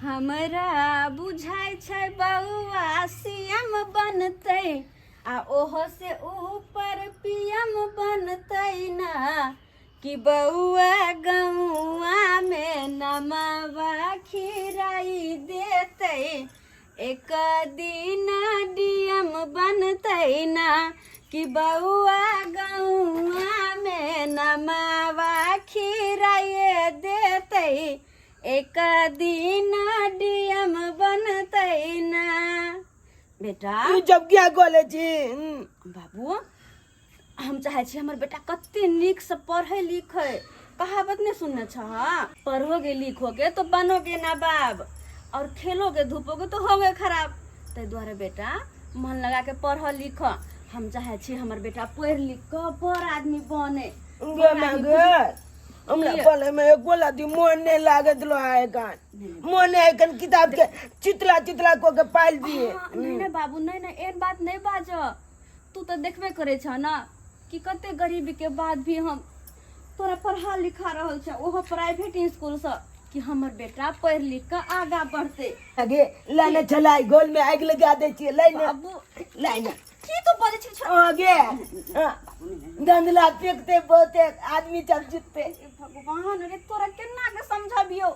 हमरा बुझाइ छै बौआ सीएम बनतै आ ओहो से ऊपर पीएम बनतै ना कि बौआ गौआ मे नमवा खिराई देतै एक दिन डीएम बनतै ना कि बौआ गौआ मे नमवा खिराई देतै एक दिन डीएम बनतै ना। बेटा ई जब क्या गोले छी। बाबू, हम चाहै छी हमर बेटा कते नीक से पढ़ै लिखै। कहावत नहीं सुनने छह, पढ़ोगे लिखोगे तो बनोगे ना बाब, और खेलोगे धूपोगे तो होगे खराब। ताहि दुआरे बेटा मन लगा के पढ़ लिख। हम चाहै छी हमर बेटा पढ़ि लिख कऽ बड़ आदमी बने। गे माय गे, हमरा पढ़े में एको लती मोन नहीं लागत लो है कान मोन है कन किताब के चितला चितला को के पाल दिए। हाँ, नहीं नहीं बाबू, नहीं नहीं, एहन बात नहीं बाज। तू तो देखबे करे छ ना कि कते गरीबी के बाद भी हम तोरा पढ़ा लिखा रहल छ, ओहो प्राइवेट स्कूल से, कि हमर बेटा पढ़ लिख के आगा बढ़ते। आगे लाने चलाई गोल में आग लगा दे छिए लाने। बाबू, लाने। की तू बजै छी? आगे धंधला फेंकते बहुते आदमी चल जीतते। हे भगवान रे, तोरा केना के समझबियो,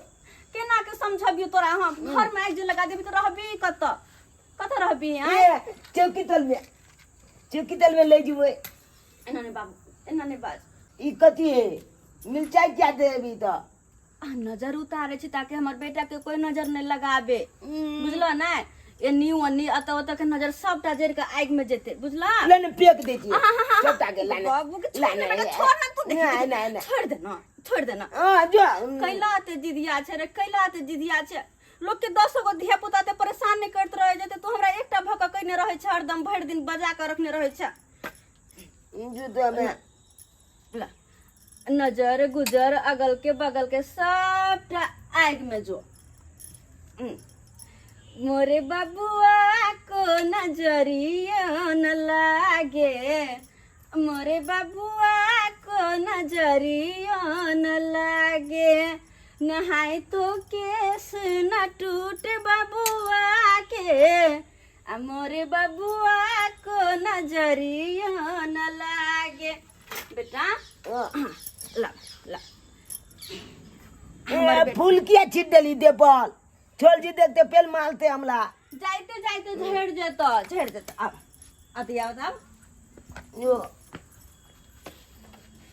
केना के समझबियो तोरा? हम घर में आगि जे लगा देबी तो रहबी कत, कत रहबी? आँय? ए, चौकी तल में, चौकी तल में ले जेबै। एना नहीं बाबू, एना नहीं बाज। ई कथी है? मिरचाई क्या देबी तो? आ नजर उतारे छी ताकि हमर बेटा के कोई नजर नहीं लगाबे, बुझलो ना? एनी ओनी अत ओत के नजर सबटा जरि के आगि में जेते, बुझला? लाने फेंक दे छी सबटा के लाने। बाबू के छोड़ लाने, ना बेटा, छोड़ ना तू, देख, नहीं, देख, नहीं, नहीं। छोड़ दे ना, छोड़ दे ना। हां जो। कैला ते जिदिया छै रे, कैला ते जिदिया छै। लोक के 10 गो धिया पुता ते परेशान नहीं करत रहे जेते, तू हमरा एकटा भक कइने रहे छै, हरदम भरि दिन बजा के रखने रहे छै। जूता में ला, नजर गुजर अगल के बगल के सबटा आग में जो। मोरे बबुआ को नजरिया न लागे, मोरे बबुआ को नजरिया न लागे, नहाय तो केस न टूटे बबुआ के, आ मोरे बबुआ को नजरिया न लागे। बेटा ला ला। ए, फूल किया छीट देली दे पर छोल जी, देखते पेल मारते हमला। जाइते जाइते झड़ जेतो, झड़ जेतो। आब अति आब आब। यो।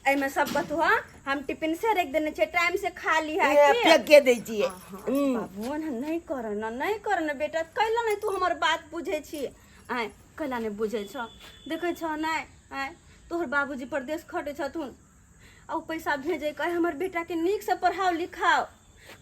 एहिमे सब कथू ह, हम टिफिन से रख देने छे, टाइम से खा ली है। ए, की? फेंक के दै छियै। बाबू ना, नहीं कर ना, नहीं कर ना बेटा, कैला नहीं तू हमर बात बुझे छी? आय कैला नहीं बुझे छ? देखे छ नहीं? आय तोहर बाबूजी परदेश खटे छथुन आ उ पैसा भेजे कहे हमर बेटा के नीक से पढ़ाओ लिखाओ,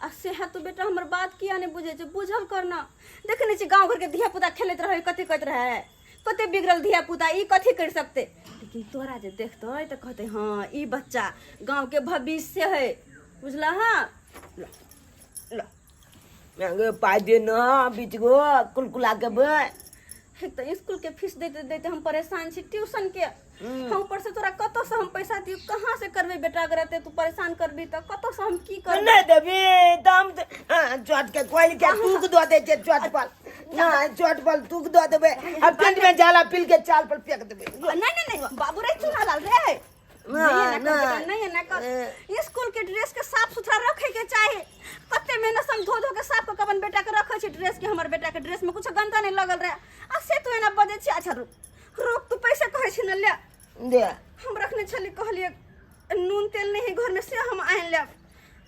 आ सेहा तू बेटा हमर बात किया नहीं बुझे छै? बुझल करना, देखे नहीं छी गाँव घर के धिया पुता खेलैत रहे, कथी करैत रहे, कते बिगड़ल धिया पुता, ई कथी कर सकते? लेकिन तोरा जे देखते तऽ कहते हाँ ई बच्चा गाँव के भविष्य है, बुझला? हाँ ल ल। महंगे पाइ दे न बीच गो कुलकुला के बे। एक तऽ स्कूल के फीस देते देते हम परेशान छी, ट्यूशन के हम ऊपर से तोरा कतऽ से हम पैसा दियौ? कहाँ से करबै बेटा? अगर एते तू परेशान करबी तऽ कतऽ से हम की करबै? नहीं देबी तऽ हम चोट के कोइल के तूक दऽ दै छै चोट पर ना, चोट पर तूक दऽ देबै आ पेंट में जाला पिल के चाल पर फेंक देबै। नहीं नहीं नहीं बाबू रे, चूना लाल रे, ना, नहीं एना कर ना। बेटा, नहीं एना कर। स्कूल के ड्रेस के साफ सुथरा रखे के चाही। कते मेहनत से हम धो धो के साफ कऽ के अपन बेटा के रखे छी ड्रेस के, हमर बेटा के ड्रेस में कुछ गंदा नहीं लगल रहे, आ से तू एना बजै छी। अच्छा रुक रुक, तू पैसा कहै छी न, ले। दे। हम रखने छली, कहलिए नून तेल नहीं है घर में, से हम आनि लेब,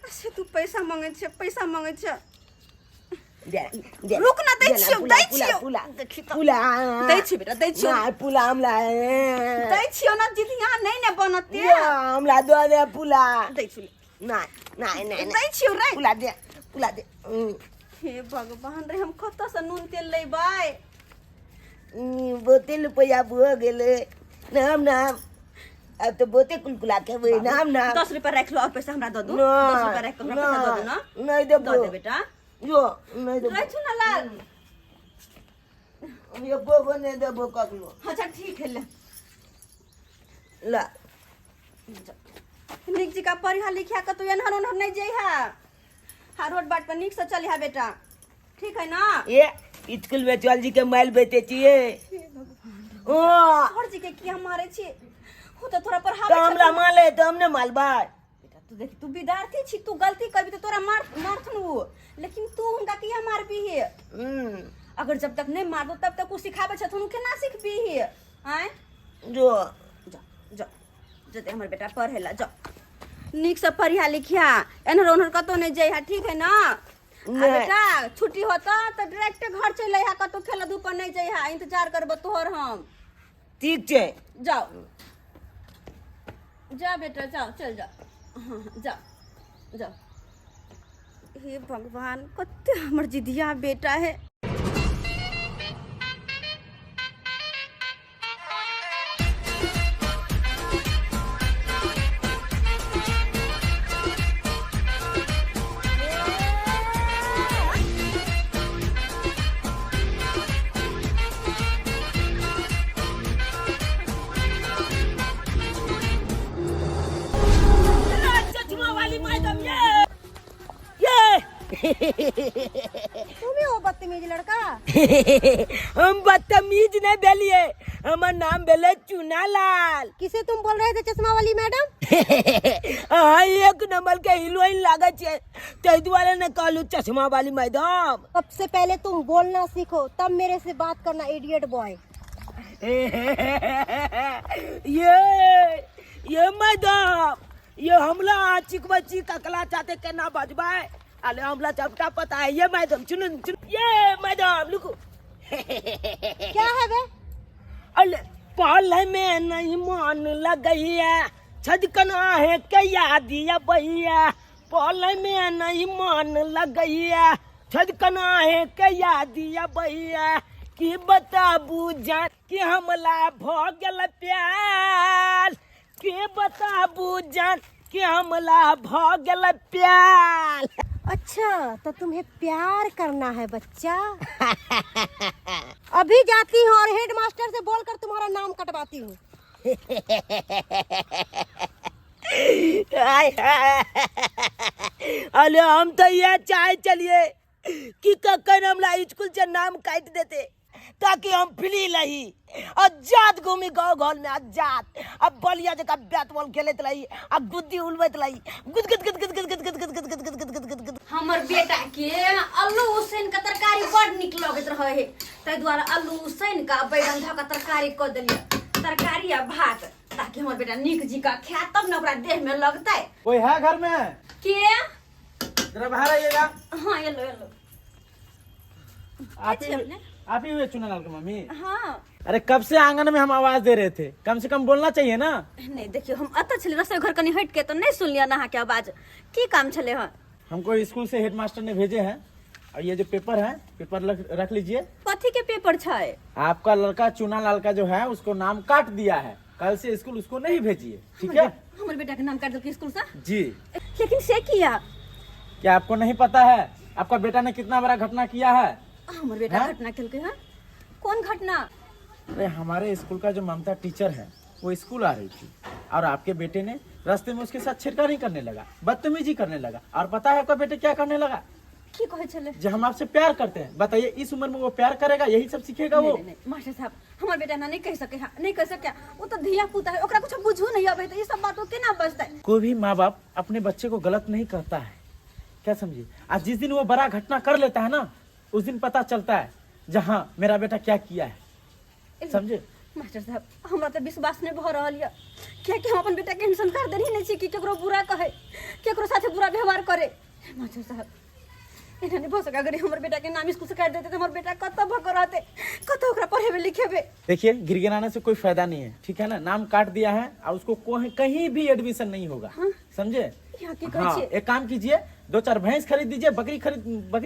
आ से तू पैसा मांगे छे, पैसा मांगे छे। दे दे। रुक ना, दै दे ना, छियौ, पुला, दै पुला, छियौ। पुला, देखी तऽ। पुला। दै छियौ बेटा, दै छियौ। ना, पुला हमरा। दै छियौ ना, जिदिया नहीं ने बनते। या, हमरा दऽ दे पुला। दै छियौ। ना ना ना। दै छियौ रे। पुला दे, पुला दे। हे भगवान रे, हम कतऽ से नून तेल लेबै? बहुते रुपैआ भऽ गेलै। नाम नाम अब तऽ बहुते कुलकुला खेबै। नाम नाम 10 रुपया राखि लो और पैसा हमरा दऽ दू। 10 रुपया राखि कऽ हमरा पैसा दऽ दू ना। नहि देबो। दऽ दे बेटा। यो नहि देबो। राखू ना लाल। हम एको गो नहि देबो कखनो। अच्छा ठीक है, ले। ला। नीक जकाँ पढ़िया लिखिया कतौ एनहर ओनहर नहि जइहा, हा, रोड बाट पर नीक से चलिहा बेटा। ठीक है ना? ये स्कूल में चल जी के माइल बेचे छिए। ओ सर जी के किया मारे छी? हो तो तोरा पर तो हमरा माले तो हमने मालबा। बेटा तू देख, तू विद्यार्थी छी, तू गलती करबी तो तोरा मार मारथुन वो, लेकिन तू हुनका किया मारबी है? अगर जब तक नहीं मारबो तब तक उ सिखाबे छथुन, उ केना सिखबी है? आँय जो जा जा जते हमर बेटा पढ़े ला जा, नीक से पढ़िया लिखिया, एनहर ओनहर कतौ नहीं जइहा, ठीक है ना? आ नहीं। बेटा छुट्टी होता तो डायरेक्ट घर चलि अइहा, कतौ खेल धूप नहीं जइहा, इंतजार करबो तोहर हम। ठीक छै। जाओ जा बेटा जाओ, चल जा, हाँ हाँ जाओ जाओ। हे भगवान, कते हमर जिदिया बेटा है। चश्मा वाली मैडम, ये ये तुम ही हो बदतमीज लड़का। हम बदतमीज नहीं भेलिए, हमर नाम भेले चुनालाल। किसे तुम बोल रहे थे चश्मा वाली मैडम? अहाँ एक नंबर के हीरोइन लागे छे, ताहि दुआरे ने कहलू चश्मा वाली मैडम। सबसे पहले तुम बोलना सीखो तब मेरे से बात करना, इडियट बॉय। ये मैडम, ये हमला चिकबची ककला चाहते केना बजबै? अरे हमला सबटा पता है। ये मैडम चुनु चुनु, ये मैडम रुकू। क्या है बे? अरे पल में नहीं मन लगैया, छदकना है कैया दिया भैया। पल में नहीं मन लगैया, छदकना है कैया दिया भैया। की बताबू जान कि हमला भ गेल प्यार, के बताबू जान कि हमला भ गेल प्यार। अच्छा तो तुम्हें प्यार करना है बच्चा। अभी जाती हूँ और हेड मास्टर से बोलकर तुम्हारा नाम कटवाती हूँ। अरे हम तो यह चाहे चलिए कि कखन हमरा स्कूल से नाम काटि देते, ताकि हम फ्री रही, आजाद घूमी गाँव घर में आजाद। अब बलिया जकाँ बैट बॉल खेलैत रही आ गुद्दी उड़बैत रही, गुद गुद गुद गुद गुद गुद गुद गुद गुद गुद गुद गुद गुद गुद। हमर बेटा के आलू उसैन के तरकारी बड़ नीक लगैत रहे है, ताहि दुआरे आलू उसैन के बैगन धऽ के तरकारी कऽ देलियै, तरकारी आ भात, ताकि हमर बेटा नीक जी का खायत तब ने ओकरा देह में लगतै। कोई है घर में? के? जरा बाहर आइएगा। हाँ एलो एलो। आप ही आप ही हुए चुनालाल के मम्मी? हाँ। अरे कब से आंगन में हम आवाज दे रहे थे, कम से कम बोलना चाहिए ना। नहीं देखियो, हम अतः छलियै रसोई घर कनी हटि के तो नहीं सुनलियै अहाँ के आवाज। की काम छलै हँ? हमको स्कूल से हेडमास्टर ने भेजे हैं और ये जो पेपर है, पेपर रख लीजिए। कथी के पेपर छै? आपका लड़का चुनालाल का जो है उसको नाम काट दिया है, कल से स्कूल उसको नहीं भेजिए, ठीक है? हमर बेटा के नाम काट देलकै स्कूल से? जी। लेकिन से किया? क्या आपको नहीं पता है आपका बेटा ने कितना बड़ा घटना किया है? हमर बेटा हाँ? घटना केलकै हँ? कौन घटना? अरे हमारे स्कूल का जो ममता टीचर है वो स्कूल आ रही थी और आपके बेटे ने रास्ते में उसके साथ छेड़खानी करने लगा, बदतमीजी करने लगा। और पता है आपका बेटे क्या करने लगा? की कहै छलै? जो हम आपसे प्यार करते हैं। बताइए इस उम्र में वो प्यार करेगा, यही सब सीखेगा वो? नहीं, नहीं, मास्टर साहब हमर बेटा ना नहीं कह सके है, नहीं कह सके, वो तो धिया पुता है, ओकरा कुछ बुझू नहीं आबै त ई सब बात ओ केना बजतै? कोई भी माँ बाप अपने बच्चे को गलत नहीं कहता है, क्या समझिए। आज जिस दिन वो बड़ा घटना कर लेता है ना, उस दिन पता चलता है जहाँ मेरा बेटा क्या किया है, समझे? मास्टर साहब हमरा तो विश्वास नहीं भऽ रहल यऽ, कियाकि हम अपन बेटा के संस्कार देने नहीं छी कि केकरो बुरा कहे, केकरो साथे बुरा व्यवहार करे। मास्टर साहब एना नहीं भऽ सकै, अगर हमर बेटा के नाम स्कूल से काटि देते तऽ हमर बेटा कतऽ भऽ कऽ रहतै, कतऽ ओकरा पढ़ेबै लिखेबै? देखिए गिड़गिड़ाने से कोई फायदा नहीं है, ठीक है ना? नाम काट दिया है और उसको कहीं भी एडमिशन नहीं होगा, हाँ? समझे? यहाँ की कहै हाँ, छियै? एक काम कीजिए, 2-4 भैंस खरीद दीजिए, बकरी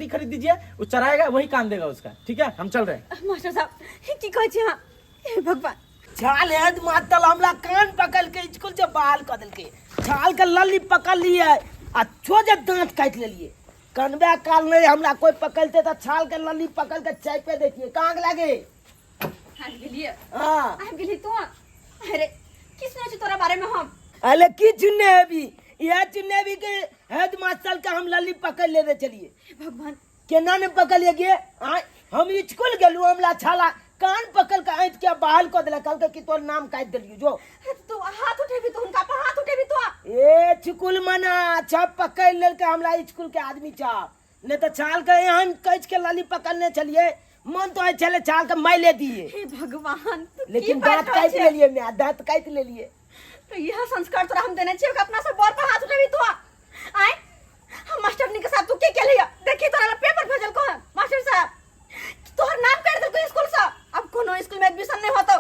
खरीद दीजिए, वो चराएगा वही काम देगा उसका, ठीक है? हम चल रहे हैं। मास्टर साहब की कहै छियै अहाँ? हे भगवान। छाल हेड मातल हमरा कान पकड़ के स्कूल से बाहर कऽ देलकै, छाल के लल्ली पकड़ लिए आ छोजे दांत काटि लेलिए। कनबे काल नहीं हमरा कोई पकड़ते तो छाल के लल्ली पकड़ के चाय पे देखिए कहाँ लागे। आबि गेलिए? हाँ। आबि गेली तू? अरे की सुनै छी तोरा बारे में हम? अरे की चुनने अभी, यह चुनने अभी के हेड मास्टर के हम लल्ली पकड़ लेने चलिए। हे भगवान केना ने पकड़लिए गे आय हम स्कूल गेलू हमरा छाला कान पकड़ के ऐंठ के बहाल कऽ देलक, कहलकै कि तोर नाम काटि देलियौ जो। तू हाथ उठेबी तो हुनका पर हाथ उठेबी तो। ए स्कूल मना छप पकड़ लेलकै हमरा स्कूल के आदमी छप, नहीं तो छाल के एहन कच के लाली पकड़ने छलिए, मन तो होइ छलै छाल के माइले दिए। हे भगवान, तू की लेकिन बात दांत रहल काटि छै? लेलिए मैं, दांत काटि लेलिए। तो यह संस्कार तोरा हम देने छियै कि अपना सब बड़ पर हाथ उठेबी तो? आय हम मास्टरनी के साथ तू की केलिए? देखी तोरा ला पेपर भेजल को मास्टर साहब, तोहर नाम काटि देलको स्कूल से, अब कोनो स्कूल में एडमिशन नहीं होतो,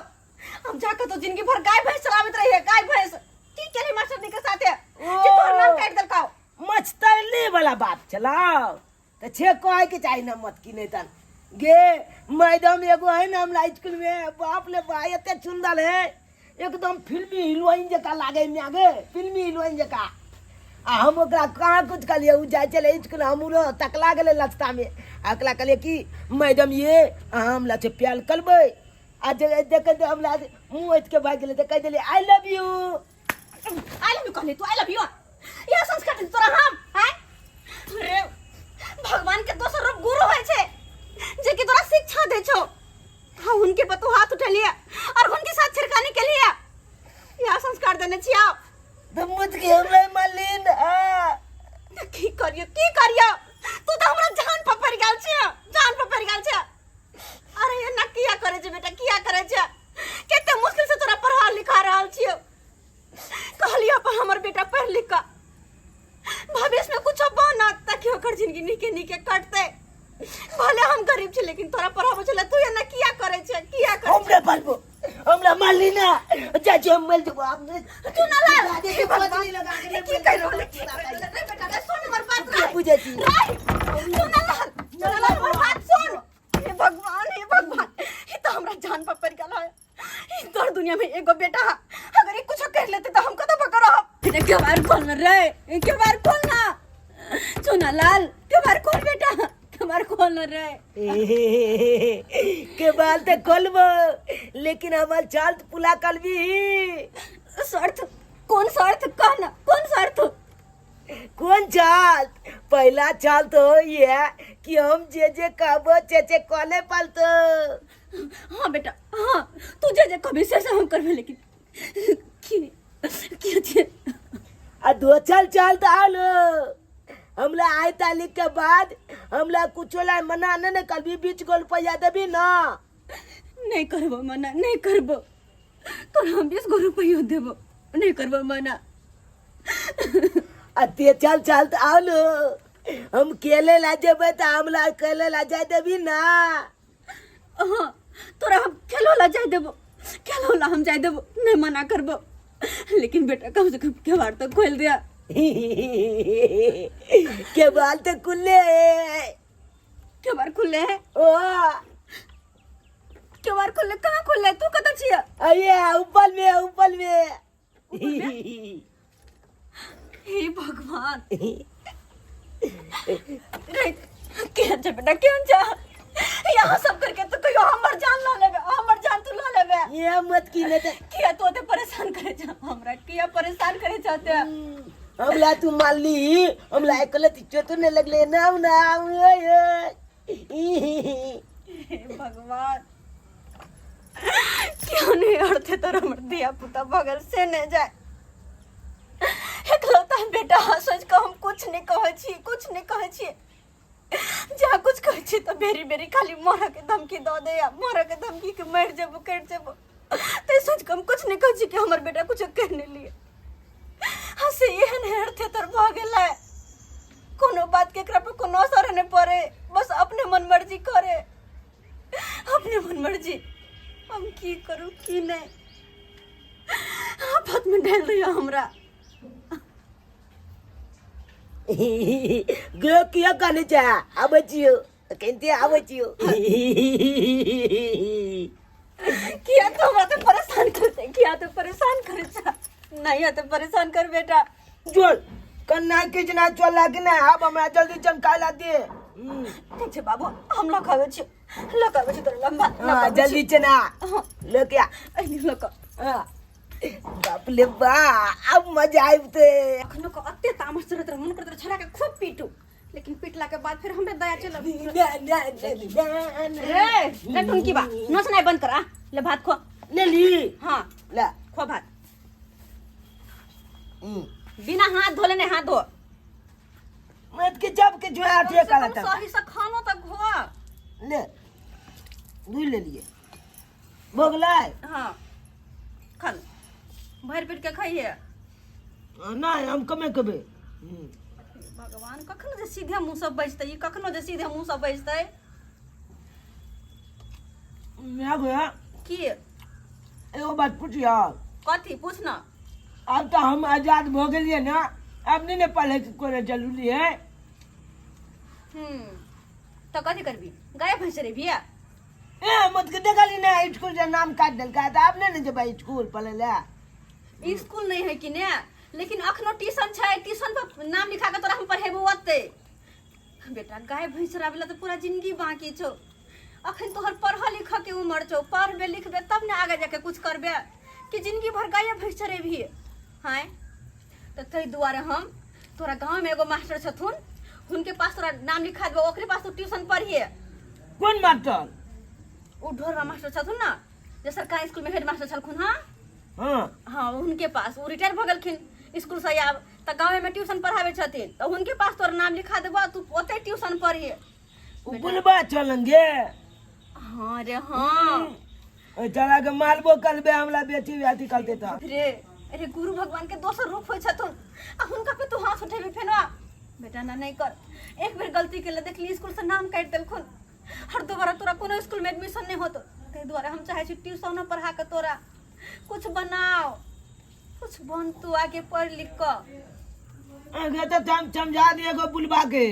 हम जाके तो जिंदगी भर गाय भैंस चलाबैत रहिए, गाय भैंस। की केली मास्टरनी के साथे कि तोहर नाम काटि देलको? मछतरली वाला बात चलाओ तो छे कहे के चाही ना मत की नहीं तन गे मैडम एगो है ना हमरा स्कूल में, बाप ले बा एते सुंदर है, एकदम फिल्मी हीरोइन जका लागे में आगे, फिल्मी हीरोइन जका। आ हम ओकरा कहाँ कुछ कहलिए, उ जाय छलै स्कूल, हमरो तकला गेलै रास्ता में, आ ओकरा कहलिए कि मैडम ये अहाँ हमरा से प्यार करबै, आ जे देखै हमरा मुँह हटि के भागि गेलै तऽ कहि देलिए I love you. I love you कहली तू? I love you यह संस्कार दे तोरा हम? हैं अरे भगवान के दोसर रूप गुरु होय छै जे कि तोरा शिक्षा दे छौ, हाँ उनके पर तू हाथ उठेलिए और उनके साथ छिड़कानी के लिए यह संस्कार देने छिया। तो मुझ के हमरा मालिन आ तो की करियो, की करियो, तू तो हमरा जान पर पड़ गेल छिया, जान पर पड़ गेल छिया। अरे ये ना किया करे छे बेटा, किया करे छे? कते मुश्किल से तोरा पढ़ा लिखा रहल छियो, कहलियो पर हमर बेटा पढ़ लिख के भविष्य में कुछ बनत ताकि ओकर जिंदगी नीके नीके कटते। भले हम गरीब छी लेकिन तोरा पढ़ाबो छले, तू एना किया करे छे, किया करे छे? हमरा पढ़बो हमरा मारली ना जा जो हम मर जेबो आप नहीं। तू ना ला दे, हे भगवान, लगा दे, की कर रहल छी? की कर रहल रे बेटा रे, सुन हमर बात के रे। बुझै छी? रे, तू ना ला, तू ना ला हमर बात सुन। हे भगवान, हे भगवान, ई तो हमरा जान पर पड़ गेल है। ई तोर दुनिया में एगो बेटा है, अगर ई कुछ कर लेते तो हम कतौ पकड़ब। रे के बार खोल ना रे, ई के बार खोल ना चुना लाल, के बार खोल बेटा, के बार खोल ना रे। के बाल तो खोलबो लेकिन हमार चाल तो पुला करबी। शर्त? कौन शर्त कह ना, कौन शर्त? कौन चाल? पहला चाल तो ये है कि हम जे जे कहबो चे चे कले पलतो। हाँ बेटा हाँ, तू जे जे कहबी से से हम करबे, लेकिन की की जे आ दोसर चाल तो आलो हमला आय तारीख के बाद हमला कुछो ला मना ने ने करबी, 20 गो रुपया देबी ना? नहीं करबो मना, नहीं करबो तोर हम 20 गो रुपया देबो, नहीं करबो मना। आ ते चल चल तो आलो हम केले ला जेबै तऽ हमला केले ला जाय देबी ना? हाँ तोरा हम खेलो ला जाय देबो, खेलो ला हम जाय देबो, नहीं मना करबो, लेकिन बेटा कम से कम केवाड़ तो खोल दिया। केवाड़ तो खुले है। केवाड़ खुले है? ओ केवाड़ खुले कहाँ खुले? तू कतऽ छियै? अरे ऊपर में, ऊपर में। हे भगवान रे, केहन छै बेटा, केहन छै? यहाँ सब करके तो कहियो हमर जान ल लेबे, हमर जान तू ल लेबे। ये मत की ने ते किया तू ओते परेशान करे छ हमरा, किया परेशान करे छ ते? हमला तू मारली, हमला एकले चोट ने लगले ना ना। ओए ओए। हे भगवान, क्यों नहीं अड़ते तर हमर धिया पुता बगल से नहीं जाए। एकलौता बेटा सोच के हम कुछ नहीं कहै छी, कुछ नहीं कहै छी। जहाँ कुछ कहै छी तो बेरी बेरी खाली मरऽ के धमकी दऽ दैया, मरऽ के धमकी के मरि जेबो कटि जेबो। ते सोच के हम कुछ नहीं कहै छी कि हमर बेटा कुछ कहि नहीं लिए। हाँ से एहन हेर थेतर भऽ गेलै, कोनो बात के एकरा पर कोनो असर नहीं पड़े, बस अपने मन मर्जी करे, अपने मन मर्जी। हम की करू की नहीं, आफत में डाल दिया हमरा। गे किया कहने छै आबै छियो केनते आबै छियो। किया तो हमरा तो परेशान करते, किया तो परेशान करे छा? नहीं तो परेशान कर बेटा। चल कन्ना किचना चल लागे ना, अब हमरा जल्दी चमका ला दे। ठीक छै बाबू, हम लखाबै छी, लखाबै छी तोरा लम्बा। हाँ जल्दी चना लेके आ। अइने लक। हाँ बाप ले बा, अब मजा आबते। अखनो को अत्ते तामस चढ़त रहे, मन करत रहे छोड़ा के खूब पीटू, लेकिन पिटला के बाद फिर हमरे दया चल रे रे टुनकी बा नचनाइ बंद कर आ ले भात खो ले ली हाँ ले खो भात बिना हाथ धोले नहीं हाथ धो मत के जब के जो हाथ ये कम से काला कम सही से खानो तक घो ले दूध ले लिए भोगलै हाँ खा लो भरि पेट के खाइए नहीं हम कमे कबे भगवान कखनो जे सीधे मुँह से बजतै ई कखनो जे सीधे मुँह से बजतै मैं गया की एगो बात पूछिया कथी पूछ ना अब तो हम आजाद भऽ गेलियै ना अब नहीं ने पढ़े के कोनो जरूरी है हम्म तो कथी करबी गाय भैंस रे बिया ए मत के देखली ना स्कूल से नाम काट देलका तऽ आब नहीं ने जेबै स्कूल पढ़े लए स्कूल नहीं है कि ने लेकिन अखनो ट्यूशन छै ट्यूशन पर नाम लिखा के तोरा हम पढ़ेबो ओते बेटा गाय भैंस चराबे ला तो पूरा जिंदगी बाकी छौ अखन तोहर पढ़ऽ लिखऽ के उम्र छौ पढ़बे लिखबे तब ने आगे जाके कुछ करबे कि जिंदगी भर गाय भैंस चरेबही हाँ तऽ ताहि दुआरे हम तोरा गाँवमे एगो मास्टर छथुन हुनके पास तोरा नाम लिखा देबो ओकरे पास तू ट्यूशन पढ़िए कोन मास्टर ओ ढोरवा मास्टर छथुन ना जे सरकारी स्कूल में हेड मास्टर छलखुन हाँ हाँ हाँ हुनके पास ओ रिटायर भऽ गेलखिन स्कूल से आब तऽ गाँवे में ट्यूशन पढ़ाबै छथिन तऽ हुनके पास तोरा नाम लिखा देबो तू ओतै ट्यूशन पढ़िए ओ बुलबा चलेंगे हाँ रे हाँ ओहि चला के मारबो करबे हमरा बेटी बेटी करते तऽ रे अरे गुरु भगवान के दोसर रूप होइ छथुन आ हुनका पे तू हाथ उठेबी फेनवा बेटा ना नहीं कर एक बेर गलती के देखली स्कूल से नाम काटि देलखुन हर दोबारा तोरा कोनो स्कूल में एडमिशन नहीं होतो ताहि दुआरे हम चाहे छी ट्यूशनो पढ़ा के तोरा कुछ बनाओ कुछ बन तू आगे पढ़ लिख कऽ आगे तऽ हम समझा दिए एगो बुलबा के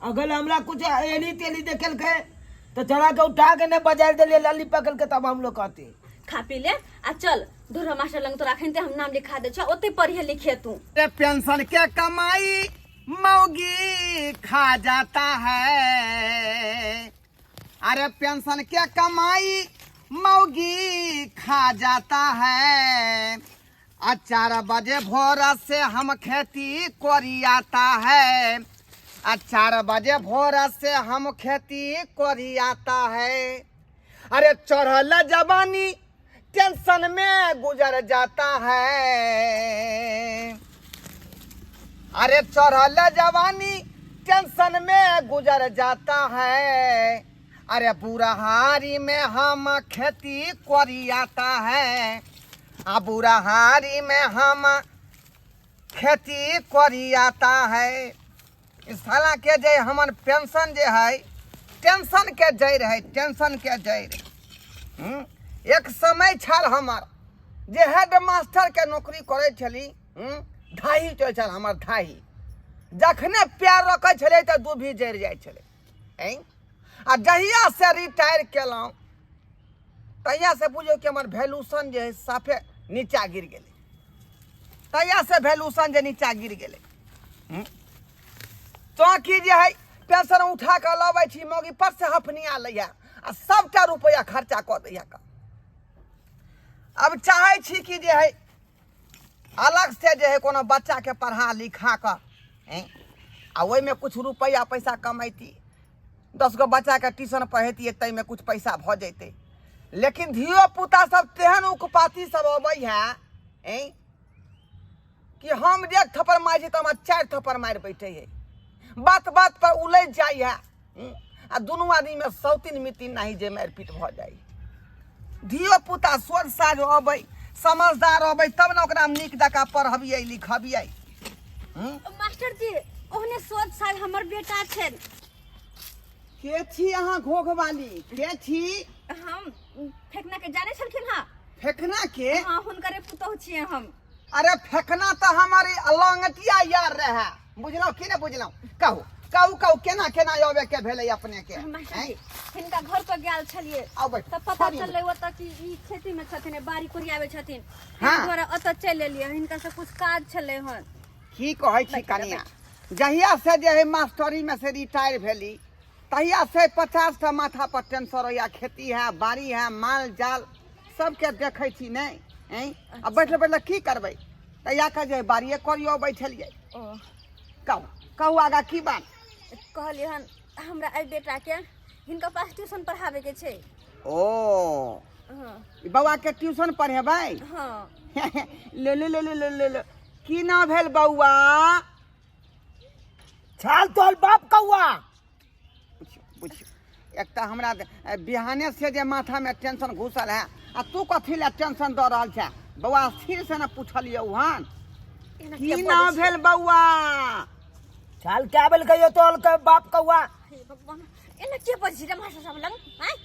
अगर हमरा कुछ एली तेली देखलकै तऽ चला के उठा के नहि बजारि देलियै लल्ली पकड़ के तब हम लोग कहते खा पी ले आ चल धोरा मास्टर लंग तोरा अखन हम नाम लिखा दे छौ ओते पढ़िए लिखिए तू अरे पेंशन के कमाई मौगी खा जाता है अरे पेंशन के कमाई मौगी खा जाता है आ 4 बजे भोर से हम खेती कोरियाता है आ 4 बजे भोर से हम खेती कोरियाता है। अरे चढ़ल जवानी टेंशन में गुजर जाता है। अरे चढ़ल जवानी टेंशन में गुजर जाता है। अरे बुढ़हारी में हम खेती कोरियाता है। आ बुढ़हारी में हम खेती कोरियाता है। इस साला के जे हमर पेंशन जे है टेंशन के जड़ि है, टेंशन के जड़ि। एक समय छल हमर जे हेड मास्टर के नौकरी करै छली, धाही चलै छल हमर धाही। जखने पैर रखै छलै तऽ दूभी जरि जाइ छलै। ऐं आ जहिया से रिटायर केलहुँ तहिया से बुझियौ कि हमर वैल्यूशन जे है साफे नीचा गिर गेलै। तहिया से वैल्यूशन जे नीचा गिर गेलै। चौकी जे है पेंशन उठा कऽ लबै छी, मौगी पर से हफनिया लैया आ सबटा रुपैआ खर्चा कऽ दैया। कऽ अब चाहै छी कि जे है अलग से जे है कोनो बच्चाके पढ़ा लिखा कऽ आ ओहिमे कुछ रुपैआ पैसा कमैती, 10 गो बच्चाके ट्यूशन पढ़ैतियै, ताहिमे कुछ पैसा भऽ जैतै। लेकिन धियो पुता सब तेहन उकपाती सब अबै है कि हम जे एक थप्पड़ मारै छी तऽ हमरा चारि थप्पड़ मारि बैठे है, बात बात पर उलझि जाइ है। आ दुनू आदमीमे सौतिन मितिन नाही जे मारि पीट भऽ जाइ। धियो पुता सोझ साझ अबै, समझदार अबै, तब ने ओकरा हम नीक जकाँ पढ़बियै लिखबियै। मास्टर जी, ओहने सोच साल हमर बेटा छै। के छी अहाँ? घोघवाली के छी? हम फेकना के जाने छलखिन हँ? फेकना के? हाँ, हुनकरे पुतोह छियै हम। अरे फेकना तऽ हमर लंगटिया यार रहे, बुझलहुँ कि नहि बुझलहुँ? कहू कहू कहू, केना केना अबे के भेलै अपने के? मास्टर जी, हिनका घर पर गेल छलियै। आउ बैठ। तऽ पता सॉरी। चललै ओतऽ कि ई खेती में छथिन, बाड़ी कोरियाबै छथिन। हाँ। ताहि दुआरे ओतऽ चलि एलियै, हिनका से कुछ काज छलै हन। की कहै छी कनिया, जहिया से जे है मास्टरी में से रिटायर भेली तहिया से 50 टा माथा पर टेंशन रहैया। खेती है, बाड़ी है, माल जाल सबके देखै छी नहि ऐं? आ बैठल बैठल की करबै? तहिया के जे बाड़िए करियो बैठलियै। ओ। कहू कहू, आगा की बात? कहलियै हन हमरा एहि बेटाके हिनका पास ट्यूशन पढ़ाबैके छै। ओ हँ। ई बौआ के ट्यूशन पढ़ेबै? हँ। ले ले ले ले ले ले ले, की नाम भेल बौआ? छाल तोहर बाप कौआ। पुछियौ पुछियौ, एक तऽ हमरा बिहाने से जे माथामे टेंशन घुसल है आ तू कथी लए टेंशन दऽ रहल छै बौआ? स्थिर से ने पुछलियौ हन। एना की किया बजै नाम छियै? भेल बौआ? छाल क्या भेल कहियो तोहर के बाप कौआ। हे भगवान, एना किया बजै छी रे मास्टर साहब लग आँय?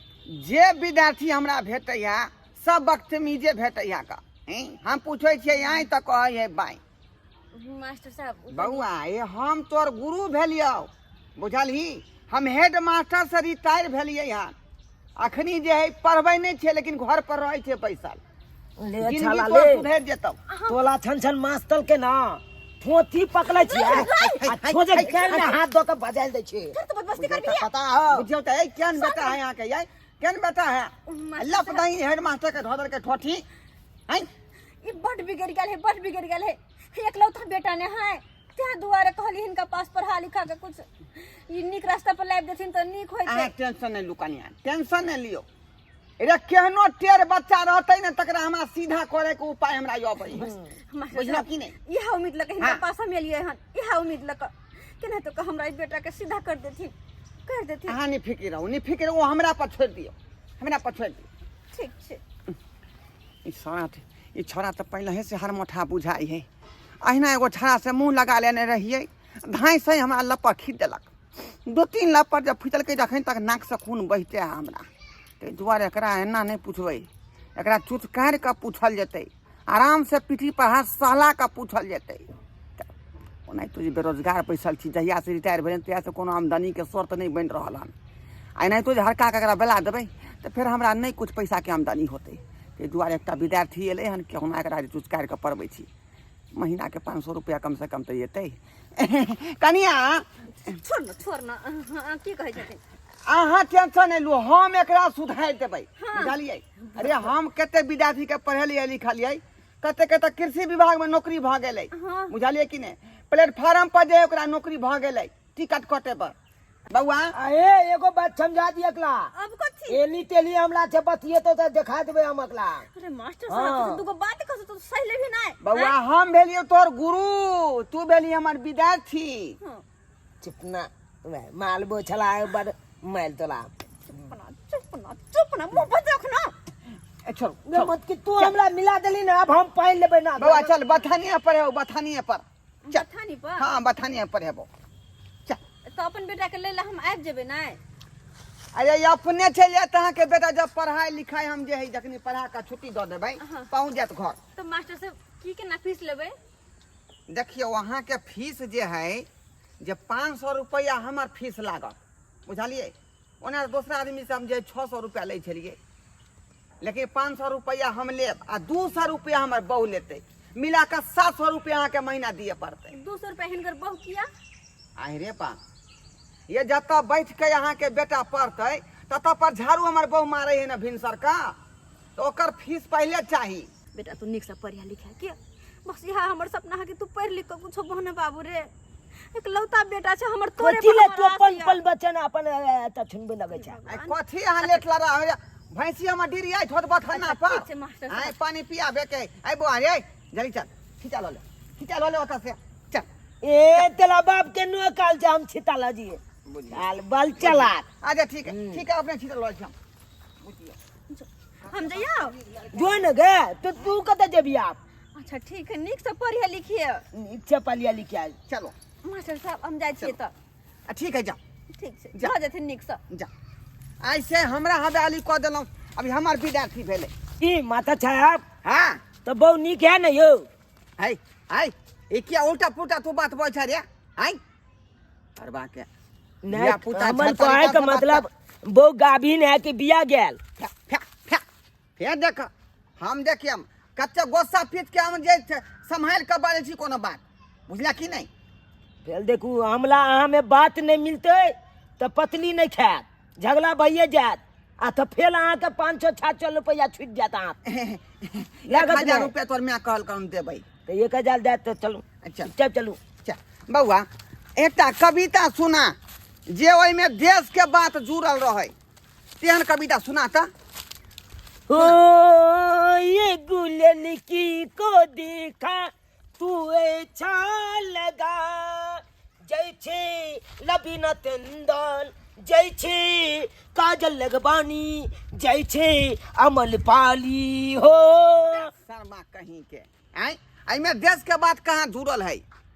जे विद्यार्थी हमरा भेटैया सब बदतमीजे भेटैया का हैं? हम पूछै छियै आँय तऽ कहै है बाँय। मास्टर साहब बौआ ये, हम तोर गुरु भेलियौ, बुझलही? हम हेड मास्टर से रिटायर भेलियै हन। अखनी जे है पढ़बै नहि छियै, लेकिन घर पर रहै छै बैसल। ले जिंदगी छाला तोर ले सुधरि जेतौ। तोला छन छन मास्टर के ना थोथी पकड़ै छियै आ छोजे कान में हाथ दऽ के बजायल दै छियै। फिर तो बदमाशी करबी। पता हो बुझियौ तऽ केहन बेटा है अहाँके, यै केहन बेटा है? मास्टर लप साहब। दही हेड मास्टर के धऽ देलकै ठोठी हैं। ई बड बिगड़ गेल है, बड बिगड़ गेल है। एकलौता बेटा ने है, तें दुआरे कहली हिनका पास पढ़ा लिखा के कुछ ई नीक रास्ता पर लाबि देथिन तऽ नीक होइतै। अहाँ टेंशन नहि लू कनिया, टेंशन नहि लियौ। रे केहनो टेढ़ बच्चा रहतै ने तकरा हमरा सीधा करे के उपाय हमरा अबै है। मास्टर बुझलहुँ साहब, कि नहि? इएह उम्मीद लऽ कऽ हिनका हाँ। पास हम एलियै हन, इएह उम्मीद लऽ कऽ केना तो हमरा ई बेटा के सीधा कर देथिन, कर देथिन। अहाँ नहि फिकिर रहू, नहि फिकिर, ओ हमरा पर छोड़ि दियौ, हमरा पर छोड़ि दियौ। ठीक छै। ई सारा ई छौड़ा तऽ पहिलहे से हरमोठा बुझाइ है। अहिना एगो छौड़ा से मुँह लगा लेने रहियै, धाँइ से हमरा लप्पर खींच देलक। दू तीन लप्पर जब खींचलकै तऽ अखन तक नाकसँ खून बहिते है हमरा। ताहि दुआरे एकरा एना नहि पुछबै, एकरा चुटकारि कऽ पूछल जेतै, आरामसँ पीठी पर हाथ सहला कऽ पूछल जेतै। ओनाहितो जे बेरोजगार बैसल छी, जहियासँ रिटायर भेलै तहियासँ कोनो आमदनीके स्रोत नहि बनि रहल हन। आ एनाहितो जे हड़का कऽ एकरा बेला देबै तऽ फेर हमरा नहि किछु पैसाके आमदनी होतै। ताहि दुआरे एकटा विद्यार्थी एलै हन, केहुना एकरा जे चुचकारि कऽ पढ़बै छी, महीनाके 500 रुपैआ कमसँ कम तऽ एतै। कनिया छोड़ न, छोड़ न। अहाँ की कहै छथिन? अहाँ टेंशन नहि लू, हम एकरा सुधारि देबै। हाँ। बुझलियै? अरे हम कते विद्यार्थीके पढ़ेलियै लिखलियै, कते कते कृषि विभागमे नौकरी भऽ गेलै। हाँ। बुझलियै कि नहि? प्लेटफार्म पर जे ओकरा नौकरी भऽ गेलै टिकट कटे पर। बौआ अरे एगो बात समझा दिय अगला। अब कथी? एली तेली हमरा से बतिये तो देखा देबै हम अगला। अरे मास्टर साहब। हाँ। तो दूगो बात कह तो सही लेबी नहीं? बौआ हम भेलियौ तोहर गुरु, तू भेली हमर विद्यार्थी। हाँ। चुपना मालबो छला बड़ माइल तोला। चुप ना, चुप ना, चुप ना, मुंह बंद रख ना। ए, छोड़ बे छोड़। मत कि तू हमरा मिला देली ना, अब हम पानि लेबै ना। बौआ चल बथानिया पर है, बथानिया पर चल। बथानी पर? हाँ, बथानिया पर हेबो, चल। तो अपन बेटा के ले ला हम आबि जेबै ना? अरे ई अपने चलि जायत अहाँके बेटा, जब पढ़ाई लिखाई हम जे है जखनी पढ़ा कऽ छुट्टी दऽ देबै। हाँ। पहुँच जायत घर। तो मास्टर साहब की केना फीस लेबै? देखियौ, अहाँके फीस जे है जे 500 रुपैआ हमर फीस लागत, बुझलियै? ओना दोसरा आदमीसँ हम जे 600 रुपैआ लै छलियै, लेकिन 500 रुपैआ हम लेब आ 200 रुपैआ हमर बहु लेतै, मिला कऽ 700 रुपैआ अहाँके महीना दिअ पड़तै। 200 रुपया हिनकर बहु किया? आहि रे बा, ये जतऽ बैठ के अहाँके बेटा पढ़तै ततऽ पर झाड़ू हमर बहु मारै है ने भिनसर का, तऽ ओकर फीस पहिले चाही। बेटा तू नीक से पढ़िया लिखा के, बस इएह हमर सपना है कि तू पढ़ लिख के कुछो बन। बाबू रे, एकलौता बेटा छै हमर, तोरे कथी पर ले हमर तू अपन आस यऽ। पल बचन अपन तऽ छुनबे लगै छै। आइ कथी अहाँ लेट लड़ा होइए? भैंसी हमर डिरियाइत होत बथाना पर। ठीक छै मास्टर साहब। आइ पानी पियाबे के। आइ बौआ रे, जल्दी चल, खिचा लऽ ले, खिचा लऽ ले ओतऽ से, चल। ए तेला बाप के नो काल छै, हम छिता लजिए। बुझिए। चाल बल चला। अच्छा ठीक है, ठीक है, अपने खिचा लऽ छी हम। बुझिए। हम जइयो? जो न गे, तो तू कतऽ जेबी आप? अच्छा ठीक है, नीक से पढ़िए लिखिए। नीक से पढ़िए लिखिए। चलो मास्टर साहब, हम जाइ छियै तऽ। आ ठीक है, जा। ठीक छै। जा। भऽ जेथिन नीक से। जा, ऐसे हमरा हवाली कऽ देलहुँ, अभी हमर विद्यार्थी भेलै। की माता साहब? हाँ। तऽ बहु नीक है ने यौ? है है, ई किया उल्टा पुल्टा तू बात बोल छै रे? है अरबा के नहीं धिया-पुता हमर छै, कहै तरीका के से बात मतलब बहु गाभिन है कि बिया गेल? फे फे फे फेर देख, हम देखियम कते गोस्सा पीट के हम जे सम्हारि कऽ बाजै छी कोनो बात, बुझला कि नहि? फेर देखू, हमला अहाँमे बात नहि मिलतै तऽ पतली नहि खायत, झगड़ा भइए जायत आ तऽ फेर अहाँके 500 600 रुपैआ छूटि जायत अहाँ एक लागत हजार नहि। रुपया तोर माय कहल हम देबै। तऽ 1000 देत तऽ चलू। चल। चल चलू। चल बौआ, एकटा कविता सुना। जे ओहिमे देशके बात जुड़ल रहै तेहन कविता सुना तऽ। ओ ये गुलल की को देखा तू अच्छा लगा, जैसे लबीना तेंदन, जैसे काजल लगबानी, जैसे अमल पाली हो। शर्मा कहीं के आँय, एहिमे देश के बात कहाँ जुड़ल है?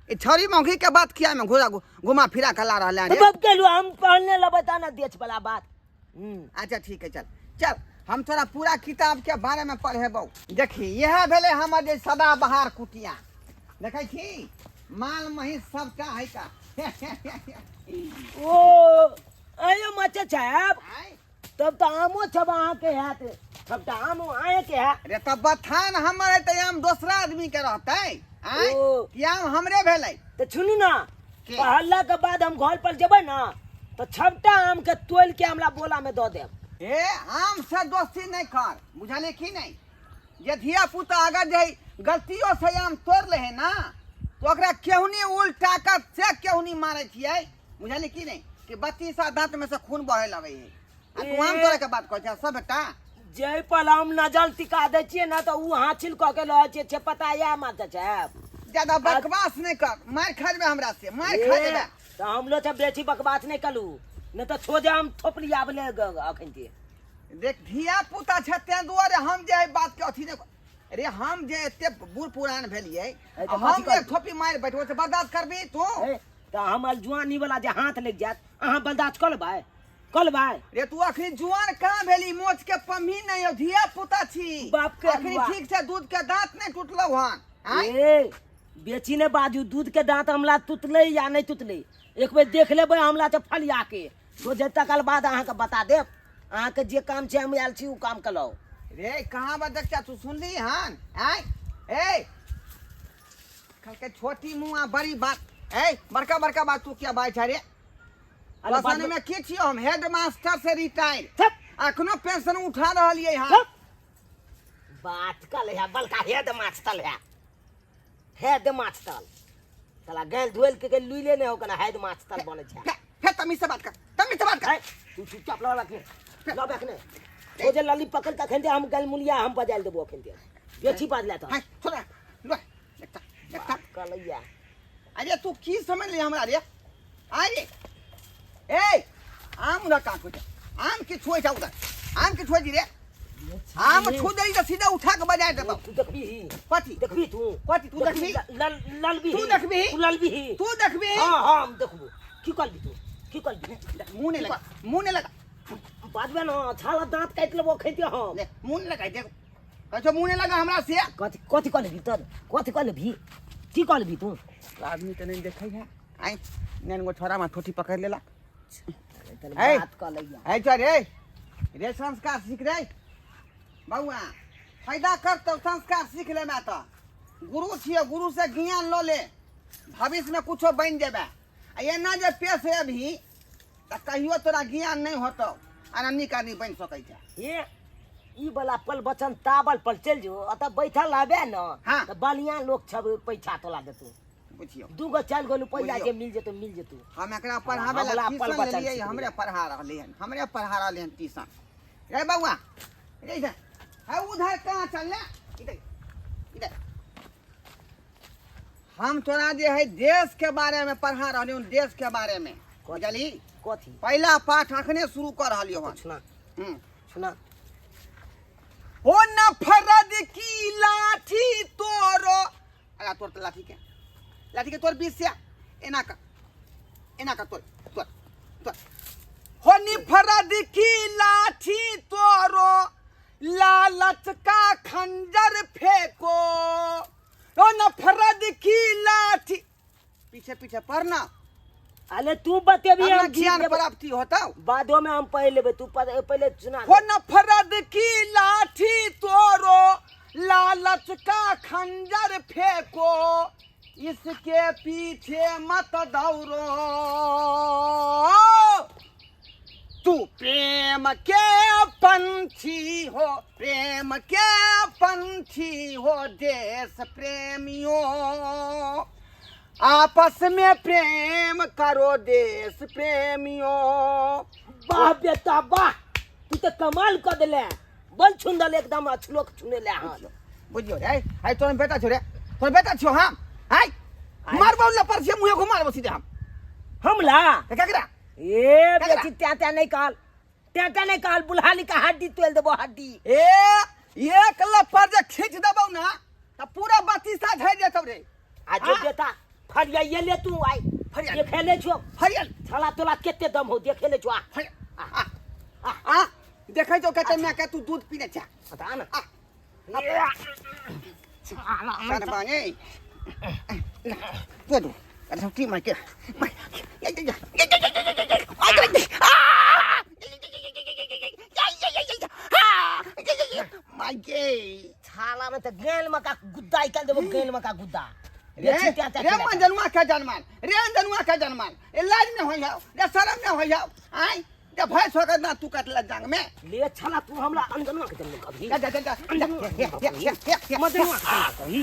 ई छौरी मौगी के बात किया में घुरा घुमा फिरा के ला रहल है रे? तब गेलू हम पढ़ने लबे ता ना देश वाला बात। अच्छा ठीक है, चल चल हम तोरा पूरा किताब के बारे में पढ़ेबौ। देखी इएह भेलै हमर जे सदाबहार कुटिया, देखै छी माल महींस सबटा है का। ओ अयो मचे साहब, आँय? तब तऽ आमो सब अहाँके हैत, सबटा आमो अहाँके है। रे तब बथान हमर है तऽ आम दोसरा आदमी के रहतै? आँय? ओ। कि आम हमरे भेलै? तऽ सुनू ना, की? पढ़ला के बाद हम घर पर जेबै ना तऽ सबटा आम के तोलि के हमरा बोला में दऽ देब। ए आम से दोस्ती नहीं कर, बुझलियै कि नहीं? जे धिया पुता अगर जे गलतियों से आम तोड़ ले है ना तो ओकरा केहुनी उल्टा कर से केहुनी मारे छियै, बुझलियै कि नहीं? कि 32 दांत में से खून बहे लगे है। आ तू आम तोड़े के बात कहै छ सब बेटा। जै पर हम नजर टिका दै छियै ना तऽ उ हासिल कऽ के लऽ छै, छै पता या मास्टर साहब। ज्यादा बकवास नहीं कर, मार खा जेबे हमरा से, मार खा जेबे। तऽ हमरो से बेसी बकवास नहीं कलू, नहीं तऽ छोड़े हम थोपड़ी आबले अखन के। देख धिया पुता छै तें दुआरे हम जे एहि बात के अथी नहीं, अरे हम जे एते बूढ़ पुरान भेलियै, ए, तऽ हम कथी जे करबी? थोपी मारि बैठबो से बर्दाश्त करबी तू? ए, तऽ हमर जुआनी वाला जे हाथ लागि जायत अहाँ बर्दाश्त कऽ लेबै? कऽ लेबै? रे तू अखनी जुआन कहाँ भेली, मोछ के पम्ही नहीं हो, धिया पुता छी, बाप के अखनी अगुआ। ठीक से दूध के दांत नहीं टूटलौ हन। आँय? ए बेची ने बाजू, दूध के दांत हमला टूटलै या नहीं टूटलै एक बेर देख लेबै हमला तऽ फलिया के, तो जब तक बाद अहाँके बता देब। अहाँके जे काम छै हम आयल छी ओ काम कलौ। रे कहाँ बा देखता तू सुनली हन? आँय? ए कहलकै छोटी मुँह आ बड़ी बात, ए बड़का बड़का बात तू क्या बात छै रे? अरे बात असल में की छियो हम हेड मास्टर से रिटायर, चुप। अखनो पेंशन उठा रहलियै हन। चुप। बात कल है बड़का हेड मास्टर है, हेड मास्टर साला गैल धोल के लुइले नहीं हो कना हेड मास्टर बने छै। फे तमीज से बात कर, तमीज से बात कर। ए, तू चुपचाप लऽ रखने, लऽ रखने। ओ जे लली पकड़ के अखन दे हम गैल मुलिया हम बजायल देबो अखन दे। बेची बाज ले त। हाय, छोड़, लो, एकटा, एकटा। कलैया। अरे तू की समझ ले हमरा रे? अरे ए आम उधर कहाँ छुए? आम की छुए जा उधर, आम की छुए जी रे? आम छू दे तो सीधा उठा के बजा देबो। तू देखबी? कथी देखबी तू? कथी तू देखबी? ललबी तू देखबी? तू ललबी? तू देखबी? हां हां हम देखबो। की करबी तू? की करबी? मुंह नहीं लगा, मुंह नहीं लगा। बाजबे ना छाला दांत काटि लेबो खैते हम। ले मुंह नहीं लगा, देख कहै मुंह नहीं लगा हमरा से। कथी कथी कहलबी तर? कथी कहलबी? की कहलबी तू? आदमी के नहीं देखै है। आई नैन गो छोरा में ठोठी पकड़ लेलक। ए बात कहलैया। ए चल रे रे संस्कार सीख रे बउआ, फायदा कर तो संस्कार सीख ले। मैं तो गुरु छियो, गुरु से ज्ञान ल ले, भविष्य में कुछो बन जेबे। आ एना जे पेश अभी तऽ कहियो तोरा ज्ञान नहीं होतौ आ नीक आदमी बनि सकै छै। ए ई वाला पल बचन ताबल पर चलि जो, अतऽ बैठल रहबे न। हाँ। तऽ बढ़िया लोक छब पैसा तोला देतौ। बुझियौ 2 गो 4 गो रुपैआ बुझियौ। जे मिल जेतौ मिल जेतौ। हम एकरा पढ़ाबै हमरा ला पल ट्यूशन बचन लेलियै, सीख हमरे पढ़ा रहलै हन, हमरे पढ़ा रहलै हन ट्यूशन। रे बउआ रे इधर है, उधर कहाँ चलले? इधर इधर। हम तोरा जे है देश के बारे में पढ़ा रहलियै हन, देश के बारे में बुझलही? कथी? पहला पाठ अखने शुरू कर रहलियै हन। सुना। सुना। ओ नफरत की लाठी तोरो, अरे तोर तो लाठी के, लाठी के तोर बीच से एना का, एना का तोर तोर तोर। हो नफरत की लाठी तोरो, लालच का खंजर फेंको, ओ नफरत की लाठी। पीछे पीछे पढ़ना। अरे तू बतेबी तब ना हम ज्ञान जीत जेबै। प्राप्ति होतौ। बादो में हम पढ़ लेबै, तू पहिले सुना हो नफरत की लाठी तोरो, लालच का खंजर फेंको, इसके पीछे मत दौड़ो, तू प्रेम के पंछी हो, प्रेम के पंछी हो देश प्रेमियों, आपस में प्रेम करो देश प्रेमियों। वाह बेटा वाह, तू तो कमाल कर दिले, बल छुंदल एकदम अछलोक छुने ले। हाँ बुझियो रे, आइ तोर बेटा छो रे, तोर बेटा छो हम। आइ मारबो लपर से मुंहे को मारबो सीधे हम। हमला के ककरा? ए ककरा? बेटी त्या त्या नहीं कहल, त्या त्या नहीं कहल, बुल्हाली का हड्डी तोल देबो हड्डी। ए एक लपर जे खींच देबौ ना त पूरा बत्तीसा झड़ि जेतौ रे। आ जो बेटा फरियाइए ले तू आई फरिया। देखे ले छो फरियल छला तोला केते दम हो देखे ले छो। आ फरियल आ आ आ देखै छौ कते माय के तू दूध पीने छा। पता ना आ सर बाने तो दो अरे सब की माय के माय या या या या या या या या माय के छाला में त गेल में का गुद्दा निकाल देबो, गेल में का गुद्दा। रे बेची त्या त्या रे खेला। मंजनुआ के जनमान रे अंजनुआ के जनमान, ए लाज न होई जाओ रे, शरम न होई जाओ। आय जे भैंस होकर ना तू कटला जांग में। ले छाला तू हमला अंजनुआ के जन्म कभी जा जा जा जा या या या या मजनुआ के जन्म कभी।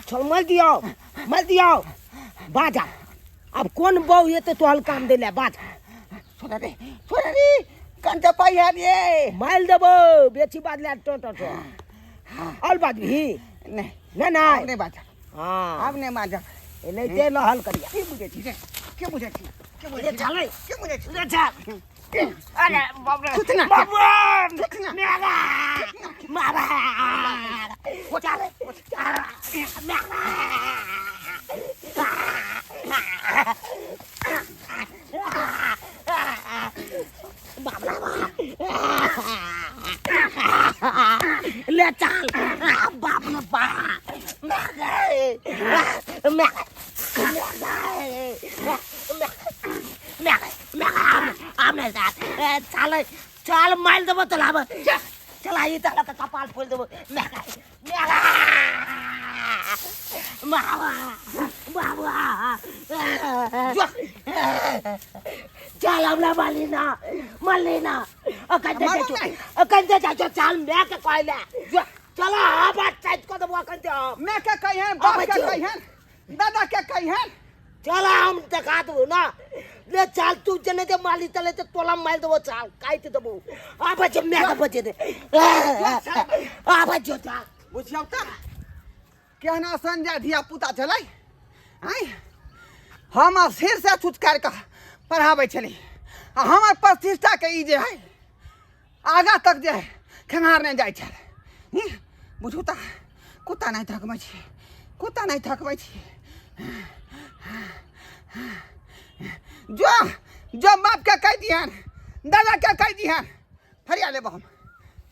चल मल दियो, मल दियो बाजा। अब कौन बहु ये तो तोहल काम देले बाजा। छोड़ा रे, छोड़ा रे, कंचा पाई है रे। माइल देबो बेची बाज ले टो टो टो। और बाज भी नहीं नहीं नहीं अब नहीं बाजा। हां अब नहीं बाजा। एने ते लहल करिया। के बुझे छी रे, के बुझे छी, के बुझे ले छी, चल रे। के बुझे छी? ले चल। अरे बाप रे। कुछ ना। बाप रे। कुछ ना। मेरा मारा चल चल मेरा। बाप रे बाप। ले चल। बाप रे बाप। मैं गए मैं मैं मैं मैं मैं चल चल माइल देबो तलाब चल आई तला के कपाल फोड़ देबो। मैं बाबा बाबा चल हमला माली ना माली ना अकन दे मारो जो नहीं। अकन दे जो चल मैं के कहले चल आ बात टाइट कर देबो अकन दे। मैं के कही हैं, बाप अब के जो। कही हैं, दादा के कही हैं। चल हम देखा देबो ना। ले चल तू जने दे माली तले ते तोला मार देबो चल काट देबो। आ बचे मैं के बचे दे आ बचे चल। बुझियौ त केहना संजय धिया पुता छलै। आँय हम सिर से छुटकार के पढ़ाबै छली आ हमर प्रतिष्ठा के ई जे है आगाँ तक जे है खेंगार नहि जाइ छल। बुझू त कुत्ता नहि थकबै छी, कुत्ता नहि थकबै छी। जो जो बाप के कहि दिहन, दादा के कहि दिहन, फरिया लेब हम।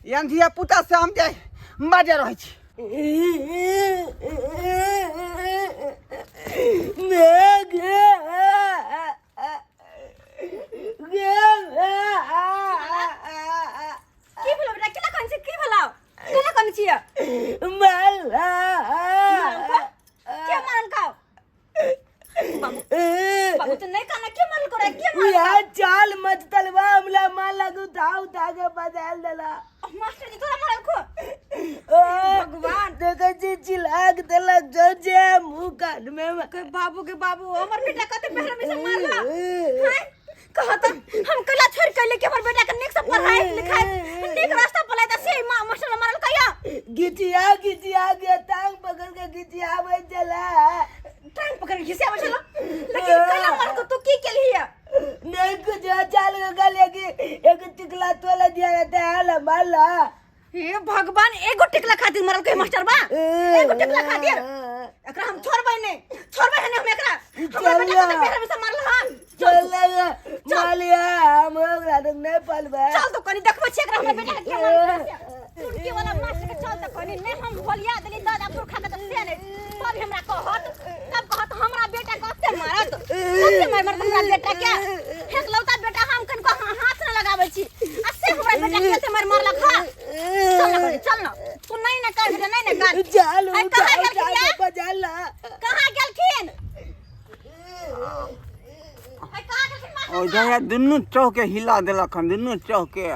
एहन धिया पुता से हम जे बाजे रहै छी। की भेलो बेटा, केना कन छी, की भेलो, केना कन छी? माला के मारल का बाबू? बाबू तो नहीं कहना के मारल करे, के मारल? या चाल मत तलवा हमला माला को उठा उठा के बदल देला। मास्टर जी तोरा मारल को? भगवान देखे जी चिल्ला के देलक जो जे मुंह कान में। के बाबू के बाबू हमर बेटा कते पहले में से मारला हैं? कहत हम कला छोड़ के लेके हमर बेटा के नीक से पढ़ाई लिखाई नीक रास्ता पर लाए त से मास्टर मारल कहिया। गिचिया गिचिया के टांग पकड़ के गिचिया बन चला, टांग पकड़ के घिसिया बन चला। लेकिन कला मार को तू की केलही? नहीं कुछ चाल के गले की एक टिकला तोला दिया जाता है ला माला। हे भगवान, एगो टिकला खातिर मरल के मास्टर बा, एगो टिकला खातिर एकरा हम छोड़बै नै, छोड़बै नै हम एकरा। हमरा बेटा के पहले में से मारल हन। चल मालिया हम ओकरा तक नहीं पलबै। चल तो कनी देखबै छी एकरा हमरा बेटा के मारल टुटकी वाला मास्टर के। चल तो कनी नै हम होलिया देली दादा पुरखा के त से नै तब हमरा कहत, तब कहत हमरा बेटा के कते मारत, कते मार मारत हमरा बेटा के। एकलौता बेटा हम कनको हाथ न लगाबै छी आ से हमरा बेटा के कते मार मारलक। हां चल ना कनी, चल ना तू नहीं ना कर बेटा, नहीं ना कर। चल कहाँ गेलखिन या? बजाला कहाँ गेलखिन? आई कहाँ गेलखिन मास्टर? ओ जया दुनू चौक के हिला देलक हन, दुनू चौक के। आ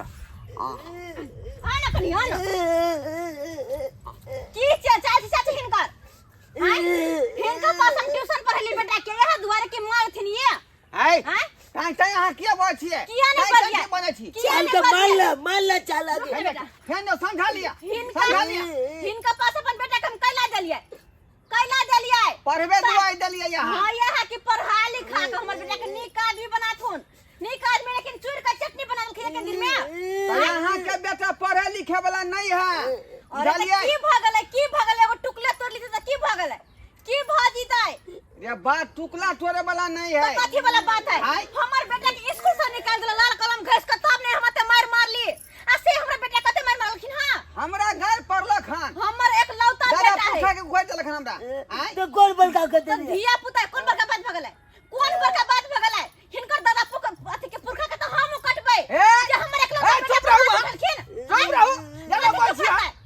ना कनी, आ ना। की चाची चाची हिनकर आँय? हिनका पास हम ट्यूशन पढ़ेली बेटा के यह दुआरे के मारथिन ये आय आँय? टाइम टाइम अहाँ किया बजै छियै? किया नहि टाइम टाइम बजियै? किया बजै छी? किया चल नहि के मार बजियै? ले, मार ले चला के। रुक बेटा। फेर ने समझा लिया, हिनका समझा लिया। हिनका पास अपन बेटा के हम कैला देलियै, कैला देलियै? पढ़बे दुआई देलियै यहाँ। हाँ, यह कि पढ़ा लिखा के हमर बेटा के नीक आदमी बनाथुन, नीक आदमी, लेकिन चूर के चटनी बना देलखिन एक दिन में। तऽ अहाँ के बेटा पढ़े लिखे वाला नहीं है। अरे तऽ बुझलियै? की भऽ गेलै, की भऽ गेलै? एगो टुकले तोड़ लीतै तऽ की भऽ गेलै, की भऽ जीतै? रे बात टुकला तोड़े वाला नहीं है। तो कथी वाला बात है? आय। हमर बेटा के स्कूल से निकाल देला लाल कलम घस के, तब नहीं हम ते मार मारली, आ से हमरा बेटा कते मार मारलखिन? हां, हमरा घर पड़लक हन। हमर एक लौता दादा बेटा है। पुछा के घुआ देलक हन हमरा। आय। तो कोन बड़का कर तो देलियै? धिया पुता कोन बड़का बात भऽ गेलै, कोन बड़का बात भऽ गेलै? हिनकर दादा पुक अथी के पुरखा के तो हम कटबै ए! जे हमर एक लौता ए, बेटा चुप रहू पर अहाँ। देलखिन। चुप रहू। ज्यादा कथी बोल के छी अहाँ। फरकै?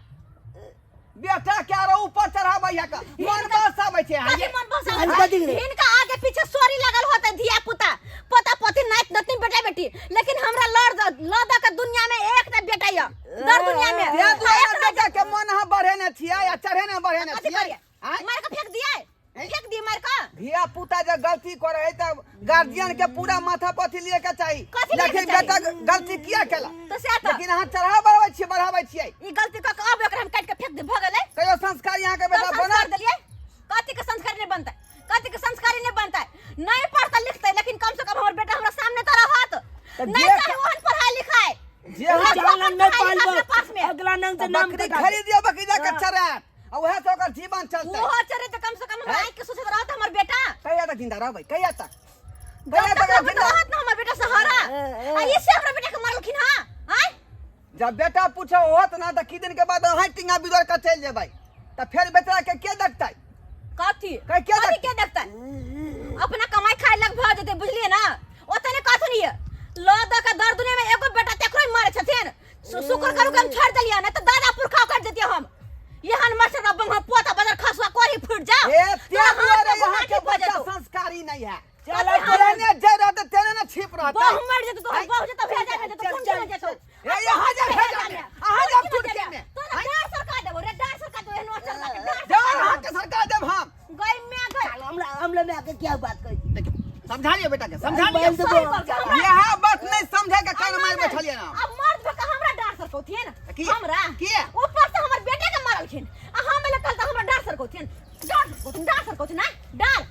बेटा के आरो ऊपर चढ़ाबै है का मन बसाबै छै अहाँ। कथी मन बसा? हल्का दिख रहे। हिनका आगे पीछे सोरी लगल होते, धिया पुता, पोता पोती, नात नतनी, बेटा बेटी, लेकिन हमरा लड़ ल द के दुनिया में एक टा बेटा य दर दुनिया में। ते हाँ, दुआरे एक टा। बेटा के मन अहाँ बढ़ेने छियै आ चढ़ेने बढ़ेने कथी छियै। करियै? आँय? मार के फेंक दियै, फेंक दियै मार के। धिया पुता जे गलती करे है तऽ गार्जियन के पूरा माथा पथी लिए के चाही। कथी लिए के लेकिन चाही? बेटा गलती किया केला? तो से तऽ लेकिन अहाँ चढ़ा बढ़ाबै छियै, बढ़ाबै छियै। ई गलती कऽ के अब एकरा हम काटि के फेंक दे भऽ गेलै। कहियो संस्कार यहाँ के बेटा तब बनत? संस्कार देलियै? कथी के संस्कार नहीं बनतै, कथी के संस्कारी नहीं बनतै? नहीं पढ़तै लिखतै, लेकिन कम से कम हमर बेटा हमरा सामने तऽ रहत। तऽ नहीं जे चाहे ओहन पढ़ाई लिखाई। जे हम चल नहीं पढ़ाई लिखाई अपना पालबो पास में। अगला नंग से नाम बकरी कटा। खरीद दियो, बकरी जाके चरायत आ उएह से ओकर जीवन चलतै। ओहो चरे तऽ कम से कम हमरा हैं? आँखि के सोचैत रहत हमर बेटा। कहिया तक जिंदा रहबै? कहिया तक, जब कहिया तक तक रहबै तऽ जिंदा? रहत ने हमर बेटा सहारा। आ ई से हमरा बेटा के मारलखिन हँ? आँय? जब बेटा पूछो होत ना तऽ की दिन के बाद अहाँ टिंगा बिगड़ के चलि जेबै तऽ फेर बेटा के के देखतै? कथी कहे के कथी के देखतै? अपना कमाई खाए लग भऽ जेतै, बुझलियै ना? ओतने नहीं कहथुन ये ल द के दर दुनिया में एगो बेटा तेकरो मारे छथिन। शुक्र करू के हम छोड़ देलियै, नहीं तऽ दादा पुरखा काट देतियै हम। एहन मास्टर बाबू हम पोता बदर खसुआ कोरी फूट जा। ए ते तोरा हाथ दुआरे में यहाँ गुलाटी के भऽ बच्चा जेतौ। संस्कारी नहीं है। चल तेने जे रहते तेने ना छिप रहते। बहु मर जेतौ तोहर, बहु जेतौ भेजा में जेतौ, चल, कोन चल, चल जेतौ? ए यहाँ जा भेजा में, अहाँ जा टुटके में। तोरा डार सरका देबो रे, डार सरका देबो एहन मास्टर बाबू के डार। जा अहाँ के सरकार देब हम। गई में गई। चल हमरा हमरा में आके क्या बात करी? देखियौ, समझा लियौ बेटा के, समझा लियौ। बैल देबो। सही कहलकै हमरा। यह बात नहीं समझे के कारण मार बैठलियै ना। अब मर्द भऽ कऽ हमरा डार सरकौथिन? किया? हमरा किया? ऊपर से हमर बेटे के मारलखिन आ हम एले कल तऽ हमरा डार सरकौथिन, डार सरकौथिन, डार सरकौथिन। आ डार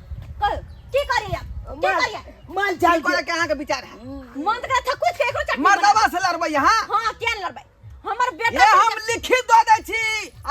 कह की करिया, की करिया? माल चाल की करे के अहाँ के विचार है? मन तऽ करै थकुच के एकरो चटनी बना। मर्दबा से लड़बै यहाँ? हाँ, किया ने लड़बै? हमर बेटा ये हम लिखित दऽ दै छी,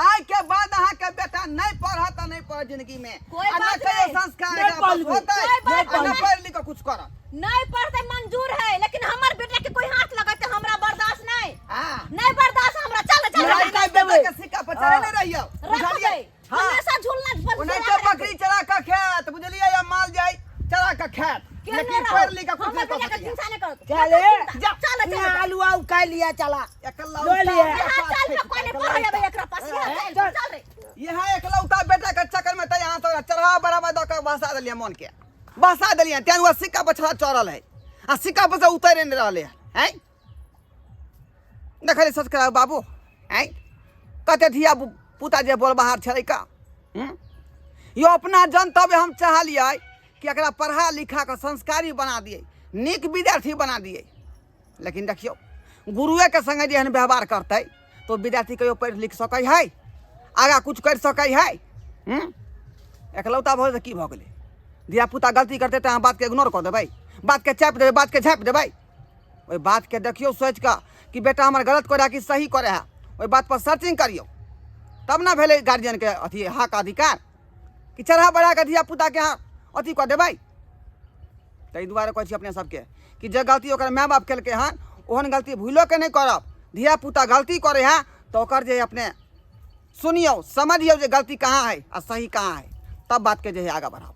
आइ के बाद अहाँ के बेटा नहीं पढ़त तऽ नहीं पढ़त जिंदगी में। कोई आ न बात कहियो नहीं। संस्कार नहीं एकरा पास पढ़बै। होतै, कोई बात आ न नहीं। पढ़ि लिख कऽ कुछ करत। नहीं पढ़ते मंजूर है, लेकिन हमर बेटा के कोई हाथ लगाते हमरा बर्दाश्त नहीं। हाँ। नहीं बर्दाश्त हमरा। चल चल। नहीं चल, बेटा देबै। के सिक्का पर चढ़ेने रहियौ, बुझलियै? रखबै। हाँ। हमेशा झूलना पर ओनाहिते झूला के बकरी चरा कऽ खायत, बुझलियै? या माल जाय चरा कऽ खायत, केने लेकिन रहो। पढ़ि लिख कऽ कुछ हमर नहीं कऽ बेटा के सकैया। चिंता नहीं करत। चले। जा। चल चल। यहाँ आलू आउ खा लिया चला। एकलौता लऽ लिअ। बेटा यहाँ चल छै, पे कोई नहीं पढ़ जाबे एकरा पास। यहाँ चल चल। चल रे। यहाँ एकलौता बेटा के चक्कर में तऽ यहाँ तो चढ़ा बराबर दऽ कऽ बसा देलियै, मन के बसा देलियै। तें ओ सिक्का पर छड़ा चढ़ल है आ सिक्का पर से उतरि नहि रहलै है। देखलियै संस्कार बाबू? आँय, कते धिया पुता जे बोल बाहर छलै का हूँ? यो अपना जनतव्य हम चाहलियै कि एकरा पढ़ा लिखा कऽ संस्कारी बना दियै, नीक विद्यार्थी बना दियै, लेकिन देखियौ गुरुएके संगे जे एहन व्यवहार करतै तऽ ओ विद्यार्थी कहियो पढ़ि लिख सकै है, आगाँ कुछ करि सकै है? हूँ? एकलौता भऽ गेलै तऽ की भऽ गेलै? धियापुता गलती करतै तऽ अहाँ बातके इग्नोर कऽ देबै, बातके चापि देबै, बातके झाँपि देबै? ओहि बातके देखियौ सोचि कऽ कि बेटा हमर गलत करै है कि सही करै है, ओहि बातपर सर्चिंग करियौ, तब ने भेलै गार्जियनके अथी हक अधिकार कि चढ़ा बढ़ा कऽ धियापुताके अहाँ अथी कऽ देबै। ताहि दुआरे कहै छी अपने सबके कि जे गलती ओकर माय बाप केलकै हन ओहन गलती भूलोके नहि करब। धियापुता गलती करै है तऽ ओकर जे अपने सुनियौ, समझियौ जे गलती कहाँ है आ सही कहाँ है, तब बातके जे है आगाँ बढ़ाउ।